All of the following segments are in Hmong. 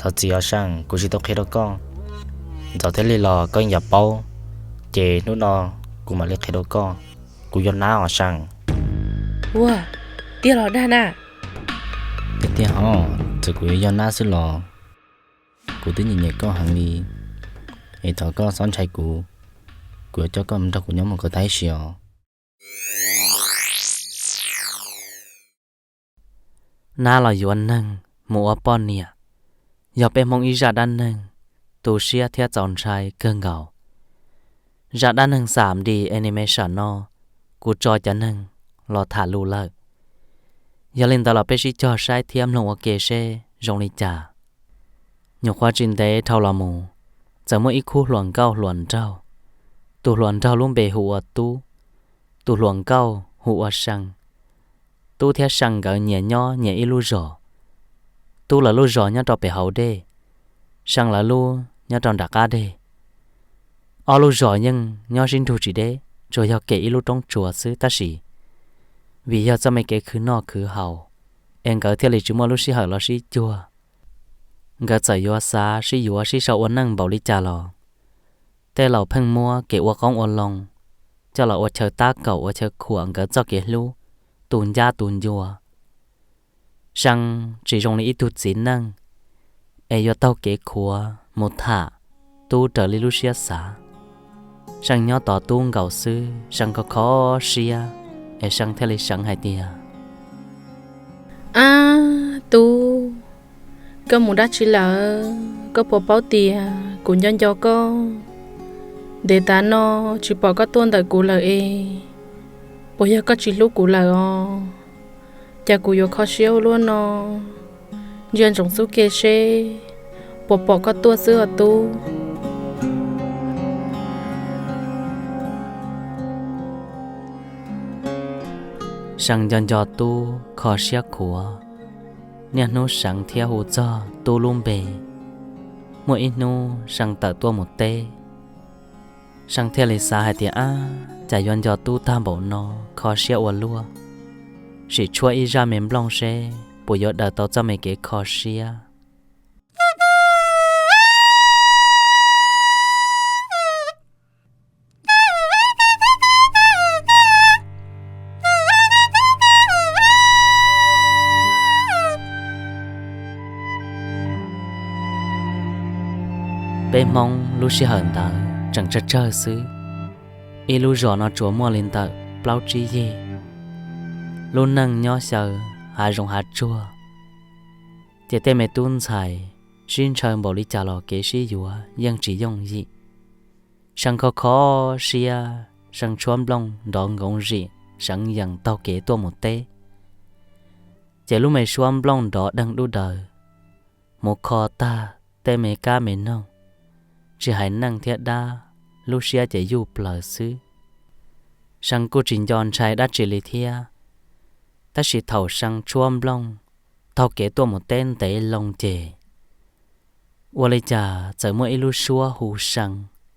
Thov txim os Seej, kuv tsis tau qhia rau koj. Ntxov thiab li los koj yeej yuav paub, ces hnub no kuv mam li qhia rau koj. Kuv yog nab os Seej. Ua, tiag los dag na? Tiag tiag hos, txawm kuv yuav yog nab xwb los kuv twb nyiam nyiam koj heev li, es thov koj txhob ntshai kuv, kuv yuav coj koj mus nrog kuv nyob mus kom tag ib sim os. Nab los yuav neeg mus ua poj niam, yog peb Hmoob ib zaj dab neeg tu siab thiab txaus ntshai kawg nkaus. Zaj dab neeg xam di animation no, kuv tso cov neeg los tham lus lawm. Yog li ntawd los peb sib cog saib thiab mloog ua ke seb zoo li cas. Nyuam qhuav tsis ntev dhau los mus, txawm muaj ib khub hluas nkauj hluas nraug. Tus hluas nraug lub npe hu ua Tub, tus hluas nkauj hu ua See. Tub thiab See nkawd nyias nyob nyias ib lub zos. Tub lawv lub zos nyob rau pem hauv dej, See lawv lub nyob rau nram qab deg. Ob lub zos yeej nyob sib nrug tsis deb, tsuas yog kem ib lub roob tsuas xwb tab sis vim yog txoj me kev khwv noj khwv haus, es nkawd thiaj li tsis muaj lub sij hawm los sib cuag. Nkawd txawm yuav xav sib yuav sib sau ua neej npaum li cas los tej laus pheej muab kev ua qoob ua loo coj los ua chaw tab kaum ua chaw khuam nkawd txoj kev hlub, tus ncab tus ncua. See tsis zoo li ib tug txiv neej es yuav taug kev khuav mus tham Tub raws li lub siab xav. See nyob tos Tub nkaus xwb See kho kho siab, es See thiaj li seev hais tias, Ab Tub, koj mus dab tsi lawm? Koj puas paub tias kuv nco nco koj? Ntev tas no tsis pom koj tuaj ntawm kuv lawm es, puas yog koj tsis hlub kuv lawm os? Cas kuv yuav kho siab ua luaj no? Ntsia ntsoov xub ke seb puas pom koj tuaj xwb os Tub. See nco nco Tub kho siab khuav. Niaj hnub seev thiab hu txog Tub lub npe. Muaj ib hnub See tawm tuaj mus teb, See thiaj li xav hais tias, Ab, cas yuav nco Tub tag npaum no, kho siab ua luaj. Sim tshuab ib zaj me nplooj seb puas yuav daws tau txoj me kev kho siab. Peb Hmoob lub sij hawm ntawd tseem tsawg tsawg xwb, ib lub zos no tsuas muaj li ntawm plaub tsib yig, lub neej nyob xyaw hav zoov hav tsuag, ces tej me tub ntxhais sib ntshaw npaum li cas los kev sib yuav yeej tsis yooj yim. See kho kho siab, See tshuab nplooj nrov nkoov zim seev yees taug kev tuaj mus teb. Ces lub me suab nplooj nrov deeg dub daws, mus kho tag tej me kab me noog, tsis hais neej thiab dab, lub siab ces yuj plaws xwb. See kuj tsis nco ntshai dab tsi li thiab, tab sis thaum See tshuab nplooj taug kev tuaj mus teb ntev loo ces ua li cas txawm muaj ib lub suab hu See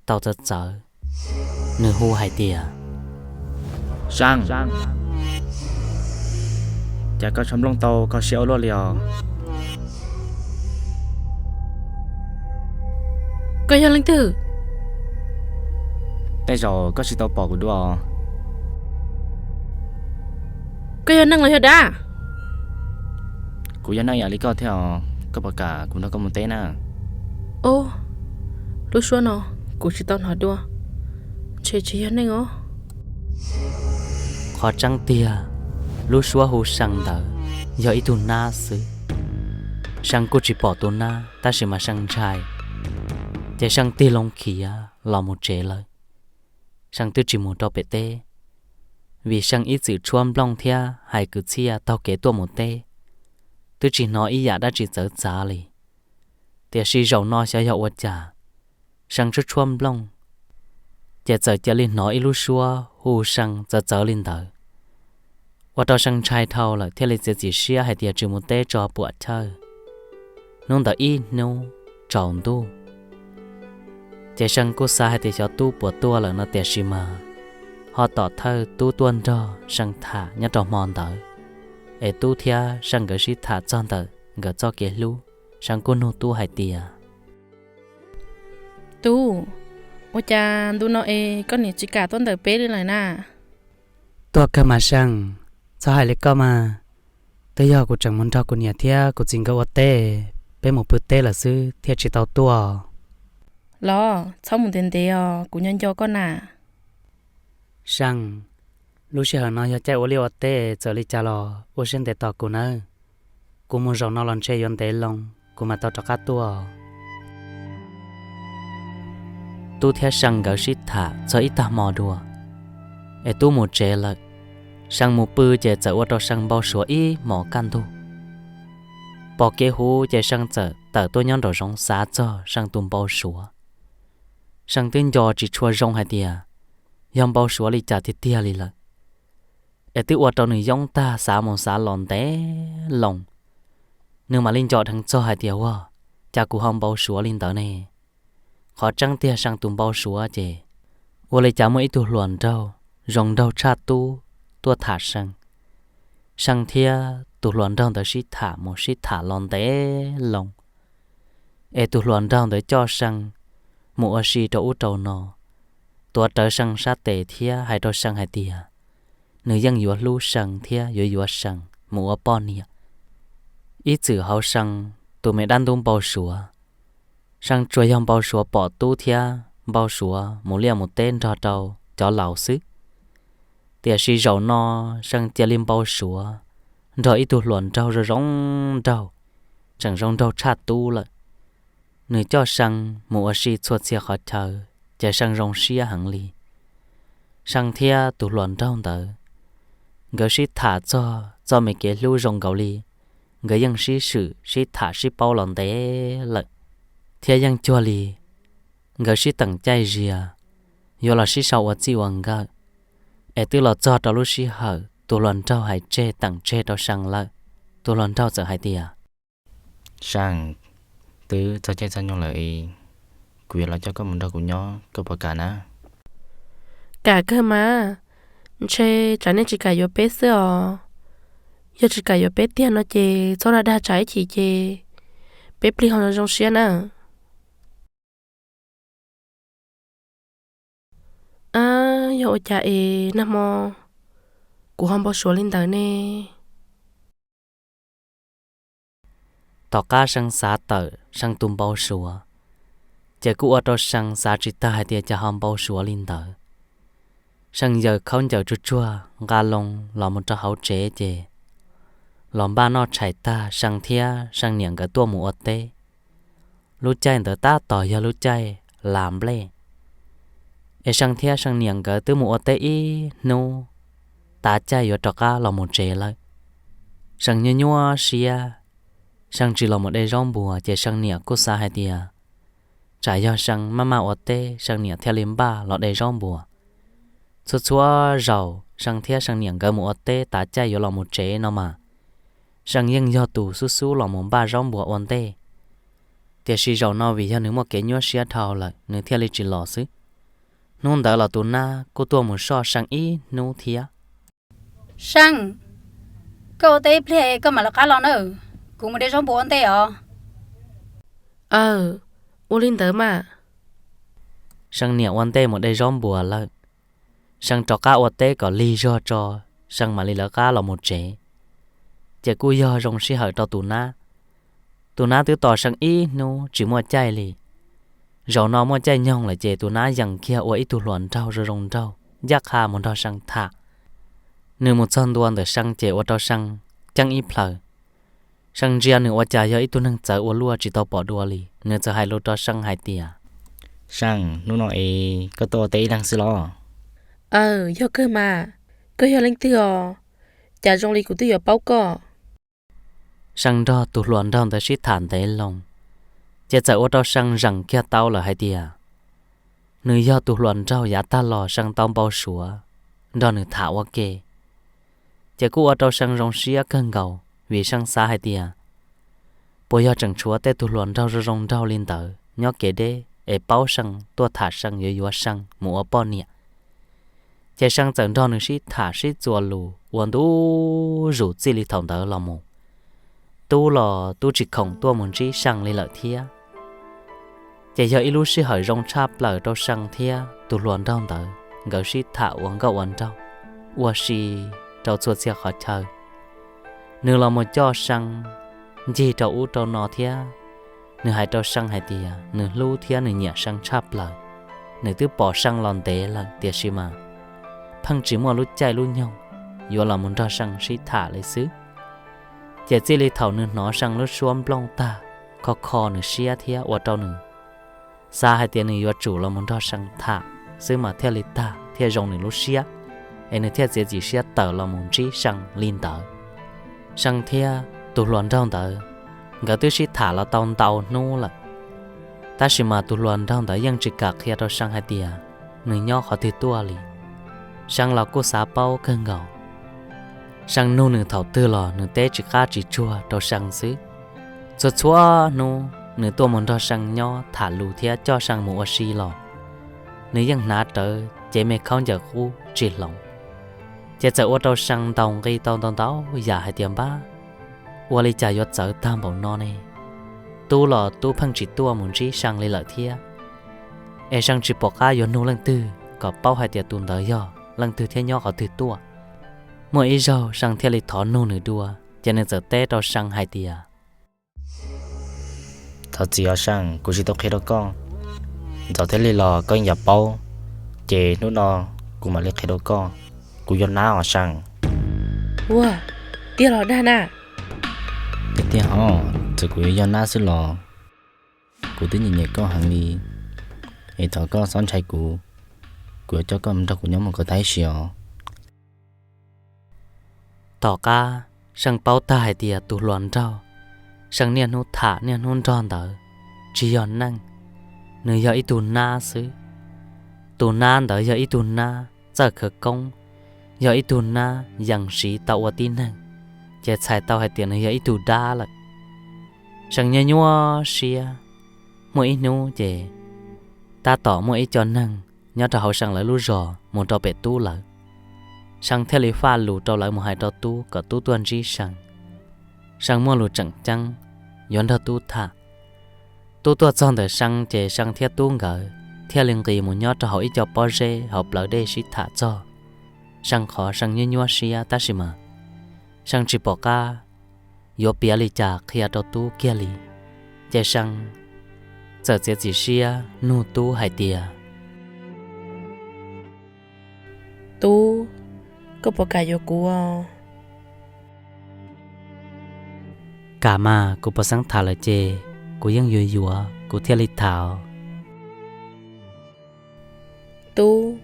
tau txawv txawv. Nws hu hais tias, See, cas koj tshuab nplooj tau kho siab ua luaj li os? Koj yog leej twg? Tej zaum koj tsis tau pom kuv dua. Koj yog neeg los yog dab? Kuv yog neeg ib yam li koj thiab os, koj puas kam kuv nrog koj mus teb na? Ob, lub suab no kuv tsis tau hnov dua, ntshe tsis yog neeg os. Qhov tseeb tiag, lub suab hu See ntawd yog ib tug nab xwb. See kuj tsis pom tus nab tab sis mas See ntshai, ces See tig loo khiav los mus tsev lawm. See twb tsis mus rau pem teb, vim See ib txwm tshuab nplooj thiab hais kwv txhiaj taug kev tuaj mus teb, twb tsis hnov ib yam dab tsi txawv txav li. Tiam sis zaum no xyov yog ua cas, See tshuab tshuab nplooj, ces txawm cia li hnov ib lub suab hu See txawv txawv li ntawd, ua rau See ntshai dhau lawm thiaj li txiav txim siab hais tias tsis mus teb tso puam chawj. Hnub ntawd ib hnub tsaus ntuj, ces See kuj xav hais tias xyov Tub puas tuaj lawm no tiam sis mas ho tom thawj Tub tuaj nrog See tham nyob rau hmo ntawd, es Tub thiab See nkawd sib tham txog ntawm nkawd txoj kev hlub, Seej kuj nug Tub hais tias, Tub, ua cas ntu no es koj niam tsis kam tuaj ntawm peb li lawm na? Tuaj kawg mas Seej, txhob hais li koj mas. Twb yog kuv tseem mus nrog kuv niam thiab kuv txiv nkawd ua teb, peb mus pw teb lawm xwb thiaj tsis tau tuaj. Los txhob mus ntev ntev os, kuv nyob nco koj na. Seej, lub sij hawm no yog caij ua liaj ua teb, txawm li cas los ua siab ntev tos kuv nawb. Kuv mus zaum no los ntshe yuav ntev loo, kuv mam tau rov qab tuaj. Tub thiab Seej nkawd sib tham txog ib tag hmo dua, es Tub mus tsev lawm. Seej mus pw ces txawm ua rau Seej npau suav ib hmos kaj ntug. Pom kev huv ces Seej txawm tawm tuaj nyob nraum zoov xav txog Seej tus npau suav. Seej twb nco tsis tshua zoo hais tias yog npau suav li cas tiag tiag li lawm, es twb ua rau nws yoob tag xav mus xav los ntev loo. Nws mam li nco dheev txog hais tias, Ua cas kuv ho npau suav li ntawd ne? Qhov tseeb tiag Seej tus npau suav ces ua li cas muaj ib tug hluas nraug zoo nraug tshaj Tub tuaj tham Seej. Seej thiab tus hluas nraug ntawd sib tham mus sib tham los ntev loo, es tus hluas nraug ntawd coj Seej mus ua si rau ub rau no, tuav rawv Seej sab tes thiab hais rau Seej hais tias nws yeej yuav hlub Seej thiab yuav yuav Seej mus ua poj niam. Ib txwm hauv Seej tus me dab ntub npau suav, Seej tsuas yog npau suav pom Tub thiab npau suav mus liaj mus teb nrog rau cov laus xwb. Tiam sis zaum no Seej cia li npau suav nrog ib tug hluas nraug zoo zoo nraug, tseem zoo nraug tshaj Tub lawm. Nws coj Seej mus ua si txhua txhia qhov chaw, ces Seej zoo siab heev li. Seej thiab tus hluas nraug ntawd, nkawd sib tham txog txoj me kev hlub zoo nkaus li nkawd yeej sib swm sib tham sib paub los ntev lawm, thiab yeej cuag li nkawd sib teem caij ziag yuav los sib sau ua txij ua nkawm. Es twb los txog rau lub sij hawm tus hluas nraug hais tseg teem tseg rau Seej lawm, tus hluas nraug txawm hais tias, Seej, twb txog caij txog nyoog lawm, kuv yuav los coj koj mus nrog kuv nyob, koj puas kam na? Kam kawg mas, ntshe tsam nej tsis kam yuav peb xwb os. Yog tsis kam yuav peb tiag no ces txhob dag dag tsam ib chim ces peb plig ho zoo siab na. Ab, yog ua cas es nag hmo kuv ho npau suav li ntawd ne? Tom qab Seej xav tawm Seej tus npau suav, ces kuj ua rau Seej xav tsis tag hais tias cas ho npau suav li ntawd. Seej yaws khaub ncaws tsuag tsuag nqa loo los mus rau hauv tsev ces los npaj noj tshais tag Seej thiab Seej niam nkawd tuaj mus ua teb. Lub caij ntawd tab tom yog lub caij las nplej, es Seej thiab Seej niam nkawd twb mus ua teb ib hnub, tav caij yuav rov qab los mus tsev lawm. Seej nyuaj nyuaj siab, Seej tsis los mus de zaub npuas ces Seej niam kuj xav hais tias tsam yog Seej maj maj ua teb Seej niam thiaj li npaj los de zaub npuas. Txhua txhua zaus Seej thiab Seej niam nkawd mus ua teb tav caij yuav los mus tsev no mas, Seej yeej yog tus xub xub los mus npaj zaub npuas ua ntej. Tiam sis zaum no vim yog nws muaj kev nyuaj siab dhau lawm nws thiaj li tsis los xwb. Hnub ntawd los tus nab kuj tuaj mus soj Seej ib hnub thiab. Seej, koj ua teb ib pliag koj mam rov qab los nawb, kuv mus de zaub npuas ua ntej os. Aw, ua li ntawd mas. Seej niam ua ntej mus de zaub npuas lawm, Seej rov qab ua teb kom lig zog tso, Seej mam li lawv qab los mus tsev. Ces kuj yog zoo sij hawm rau tus nab. Tus nab twb tos Seej ib hnub tsis muaj caij li. Zaum no muaj caij nyoog lawm ces tus nab yees kiag ua ib tug hluas nraug zoo zoo nraug ncaj qha mus nrog Seej tham. Nws mus txog ntua ntawm Seej ces ua rau Seej ceeb ib plhaw. Seej ntsia nws ua cas yog ib tug neeg txawv ua luaj tsis tau pom dua li, nws txawm hais lus rau Seej hais tias, Seej, hnub no es koj tuaj ua teb ib leeg xwb los? Aw, yog kawg mas. Koj yog leej twg os? Cas zoo li kuv twb yuav paub koj. Seej nrog tus hluas nraug ntawd sib tham ntev loo, ces txawm ua rau Seej zeem kiag tau lawm hais tias nws yog tus hluas nraug yav tag los Seej tau npau suav nrog nws tham ua ke. Ces kuj ua rau Seej zoo siab kawg nkaus vim Seej xav hais tias puas yog tseem tshuav tej tus hluas nraug zoo zoo nraug li ntawd nyob kev deb es paub Seej tuaj tham Seej yuav yuav Seej mus ua poj niam. Ces Seej txawm nrog nws sib tham sib txuas lus ua ntu zus txij li thaum ntawd los mus. Tub los Tub tsis khoom tuaj mus ntsib See li lawm thiab. Ces yog ib lub sij hawm zoo tshaj plaws rau See thiab tus hluas nraug ntawd nkawd sib tham ua nkauj ua nraug, ua si rau txhua txhia qhov chaw. Nws los mus coj See ncig rau ub rau no thiab nws hais rau See hais tias nws hlub thiab nws nyiam See tshaj plaws. Nws twb pom See los ntev lawm tiam sis mas pheej tsis muaj lub caij lub nyoog yuav los mus nrog See sib tham li xwb. Ces txij li thaum nws hnov See lub suab nplooj tag, kho kho nws siab thiab ua rau nws xav hais tias nws yuav tsum los mus nrog See tham xwb mas thiaj li tag thiaj zoo nws lub siab, es nws thiaj txiav txim siab tawm los mus ntsib See li ntawd. See thiab tus hluas nraug ntawd nkawd twb sib tham los tau ntau hnub lawm, tab sis mas tus hluas nraug ntawd yeej tsis kam qhia rau See hais tias nws nyob qhov twg tuaj li. See los kuj xav paub kawg nkaus. See nug nws thaum twg los nws teb tsis qab tsis tsuag rau See xwb. Txhua txhua hnub nws tuaj mus nrog See nyob tham lus thiab coj See mus ua si los nws yeej hnav rawv cev me khaub ncaws qub tsis hloov. Ces txawm ua rau See ntaus nqi tau ntau ntau yam hais tias npab, ua li cas yuav txawv tag npaum no ne? Tub los Tub pheej tsis tuaj mus ntsib See li lawm thiab, es See tsis pom qab yuav nug leej twg kom paub hais tias tus ntawd yog leej twg thiab nyob qhov twg tuaj. Muaj ib zaug See thiaj li thov nug nws dua, ces nws txawm teb rau See hais tias, thov txim os See, kuv tsis tau qhia rau koj. Ntxov thiab lig los koj yeej yuav paub, ces hnub no kuv mam li qhia rau koj. Kuv yog Nab os See. Ua, tiag los dag na? Tiag tiag hos, txawm kuv yuav yog Nab xwb los kuv twb nyiam nyiam koj heev li, es thov koj txhob ntshai kuv, kuv yuav coj koj mus nrog kuv nyob mus kom tag ib sim os. Tom qab See paub tag hais tias tus hluas nraug See niaj hnub tham niaj hnub nrog ntawd tsis yog neeg, nws yog ib tug nab xwb. Tus nab ntawd yog ib tug nab txawj khawv koob, yog ib tug nab yees siv tau ua tib neeg, ces txhais tau hais tias nws yog ib tug dab lawm. See nyuaj nyuaj siab, muaj ib hnub ces tab tom muaj ib co neeg nyob rau hauv See lawv lub zos mus rau pem Tub lawv. See thiaj li faj lus rau lawv mus hais rau Tub kom Tub tuaj ntsib See. See muaj lus tseem ceeb yuav nrog Tub tham. Tub tuaj txog ntawm See ces See thiab Tub nkawd thiaj li nqis mus nyob rau hauv ib co pob zeb hauv plawv dej sib tham txog. See qhov See nyuaj nyuaj siab tab sis mas See tsis pom qab yuav piav li cas qhia rau Tub kiag li. Ces See txawm txiav txim siab nug Tub hais tias, Tub, koj puas kam yuav kuv? Kam mas, kuv puas xeeb tham lawm ces kuv yeej yuav yuav kuv thiaj li tham. Tub,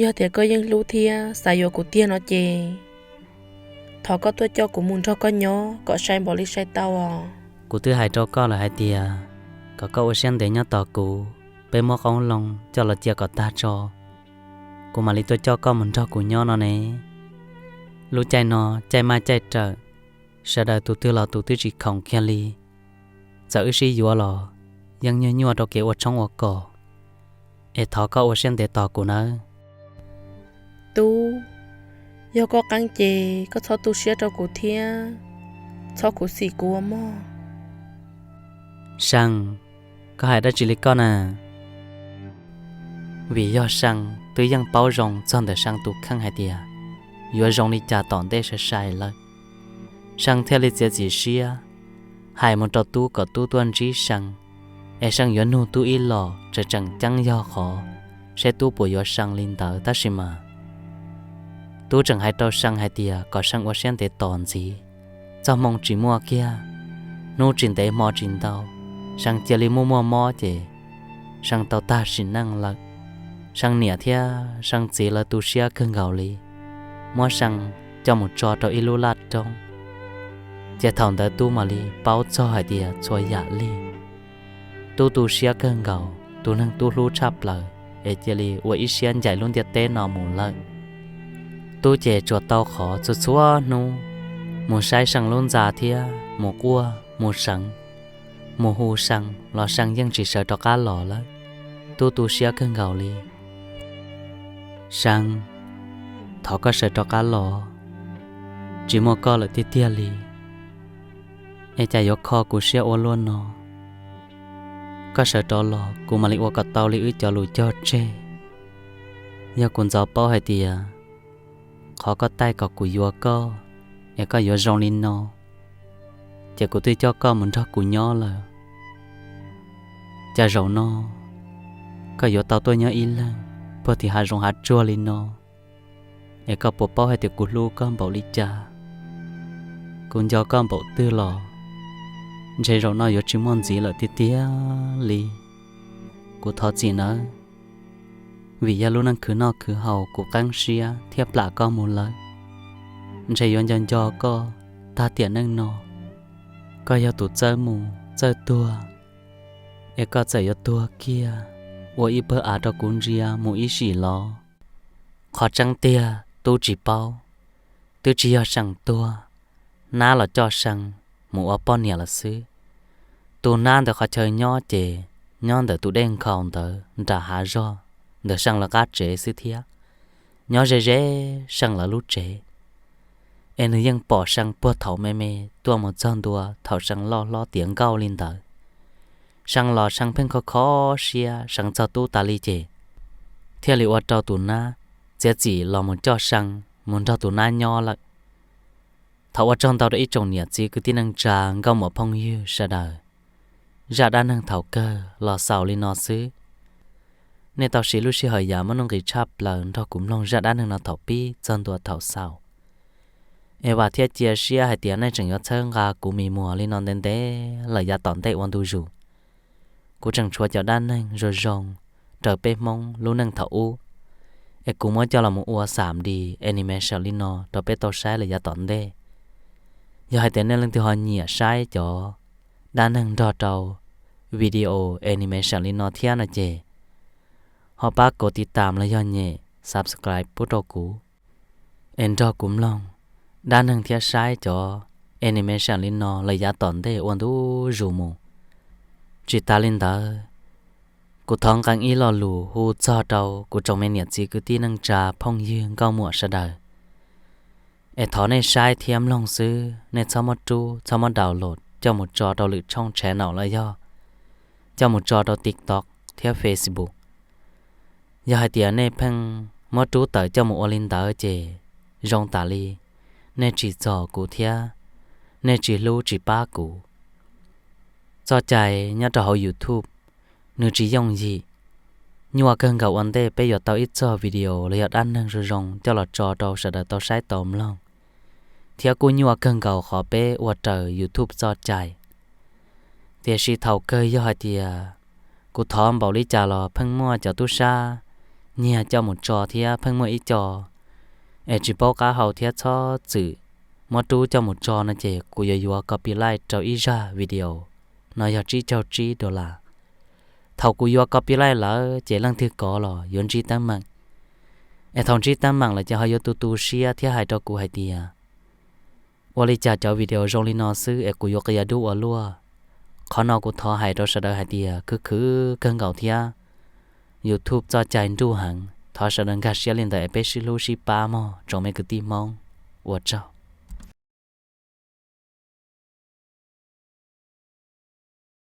yog tias koj yeej hlub thiab xav yuav kuv tiag no ces thov koj tuaj coj kuv mus nrog koj nyob kom sai npaum li sai tau os. Kuv twb hais rau koj lawm hais tias kom koj ua siab ntev nyob tos kuv, peb muab qoob loo coj los cia kom tag tso, kuv mam li tuaj coj koj mus nrog kuv nyob no ne. Lub caij no caij maj caij rawm, sawv daws tus twg los tus twb tsis khoom kiag li. Txawm wb sib yuav los yeej nyuaj nyuaj rau kev ua tshoob ua kos, es thov koj ua siab ntev tos kuv nawb. Tub, yog koj qeeb ces koj txhob tu siab rau kuv thiab txhob khuv xim kuv ua mog. See, koj hais dab tsi li koj na? Vim yog See twb yeej paub zoo txog ntawm See tus kheej hais tias yuav zoo li cas tom ntej sai sai lawm, See thiaj li txiav txim siab hais mus rau Tub kom Tub tuaj ntsib See, es See yuav nug Tub ib los tseem tseem ceeb yog qhov seb Tub puas yuav See li ntawd tab sis mas Tub tseem hais rau See hais tias kom See ua siab ntev tos ntxiv. Txoj hmoo tsis muaj kiag, hnub tsis ntev hmo tsis ntau, See cia li muaj muaj mob ces See tau tag sim neej lawm. See niam thiab See txiv lawv tu siab kawg nkaus li, muab See coj mus tso rau ib lub laj roob. Ces thaum ntawd Tub mam li paub txog hais tias txhua yam li Tub tu siab kawg nkaus, tus neeg Tub hlub tshaj plaws es cia li ua ib siab ncaim lub ntiaj teb no mus lawm. Tub ces tsuas tau qhov txhua txhua hnub mus saib See lub ntxa thiab mus quaj mus seev, mus hu See los See yeej tsis sawv rov qab los lawm. Tub tu siab kawg nkaus li. See, thov koj sawv rov qab los, tsis muaj koj lawm tiag tiag li. Es cas yuav kho kuv siab ua luaj no? Koj sawv rov los kuv mam li ua kom tau li wb cov lus cog tseg. Yog kuv ntxov paub hais tias qhov koj taij kom kuv yuav koj, es koj yuav zoo li no, ces kuv twb coj koj mus nrog kuv nyob lawm. Cas zaum no koj yuav tau tuaj nyob ib leeg puag tim hav zoov hav tsuag li no, es koj puas paub hais tias kuv hlub koj npaum li cas? Kuv nco koj npaum twg los ntshe zaum no yuav tsis muaj ntxiv lawm tiag tiag li. Kuv thov txim nawb, vim yog lub neej khwv noj khwv haus kuv qeeb siab thiaj plam koj mus lawm. Ntshe yuav nco nco koj tag tiam neej no. Koj yog tus txawj mus txawj tuag, es koj txawm yuav tuag kiag ua ib pawg av rau kuv ntsia mus ib sim los. Qhov tseeb tiag tub tsis paub, twb tsis yog See tuag, nab los coj See mus ua poj niam lawm xwb. Tus nab ntawd qhov chaw nyob ces nyob ntawm tus dej nkhaus ntawd nram hav zog ntawm See lawv qab tsev xwb thiab. Nyob ze ze See lawv lub tsev, es nws yeej pom See puag thaum me me tuaj mus txog ntua thaum See loj hlob tiav nkauj li ntawd. See los See pheej kho kho siab, See txog tub tas li ces thiaj li ua rau tus nab txiav txim los mus coj See mus nrog tus nab nyob lawm. Thaum ua tsaug ntau rau ib tsoom niam txiv kwv tij neej tsa nkauj muam phooj ywg sawv daws, zaj dab neeg thaum kawg los xaus li no xwb. Nej tau siv lub sij hawm yam muaj nuj nqis tshaj plaws nrog kuv mloog zaj dab neeg no thaum pib txog ntua thaum xaus. Es vam thiab cia siab hais tias nej tseem yuav txhawb nqa kuv Mis Muas li no ntev ntev lawm yav tom ntej ua ntu zus. Kuv tseem tshuav cov dab neeg zoo zoo raws peb Hmoob lub neej thaum ub, es kuv muab coj los mus ua xam dis animation li no rau peb tau saib lawm yav tom ntej. Yog hais tias nej leej twg ho nyiam saib cov dab neeg nrog rau video animation li no thiab no ces, ho pab kov tiv tam los yog nyem subscribe pub rau kuv, es nrog kuv mloog dab neeg thiab saib cov animation li no lawm yav tom ntej ua ntu zus mus. Tsis tas li ntawd, kuv thov nqee ib lo lus hu txog rau kuv tsoom me niam txiv kwv tij neej tsa phooj ywg nkauj muam sawv daws, es thov nej saib thiab mloog xwb, nej txhob muab rub, txhob muab download coj mus tso rau lwm tshooj channel los yog coj mus tso rau TikTok thiab Facebook. Yog hais tias nej pheej muab rub tawm coj mus ua li ntawd ces zoo tas li nej tsis txog kuv thiab nej tsis hlub tsis pab kuv. Txoj cai nyob rau hauv YouTube nws tsis yooj yim. Nyuaj kawg nkaus ua ntej peb yuav tau ib txoj video los yog dab neeg zoo zoo coj los tso rau sawv daws tau saib tau mloog, thiab kuj nyuaj kawg nkaus qhov peb ua raws YouTube txoj cai. Tiam sis thaum kawg yog hais tias kuv thov npaum li cas los pheej muaj cov tub sab nyiag coj mus tso thiab pheej muaj ib co es tsis paub qab hau thiab txhob txwm muab rub coj mus tso no ces kuv yuav yuav copyright rau ib zaj video no yog tsib caug tsib dollar. Thaum kuv yuav copyright lawm ces leej twg kov los yuav ntsib teeb meem. Es thaum ntsib teeb meem lawm ces ho yuav tu tu siab thiab hais rau kuv hais tias ua li cas cov video zoo li no xwb es kuv yuav qias dub ua luaj. Qhov no kuv thov hais rau sawv daws hais tias khwv khwv kawg nkaus thiab YouTube txoj cai nruj heev, thov sawv daws nkag siab li ntawd es peb sib hlub sib pab mog tsoom me kwv tij Hmoob. Ua tsaug.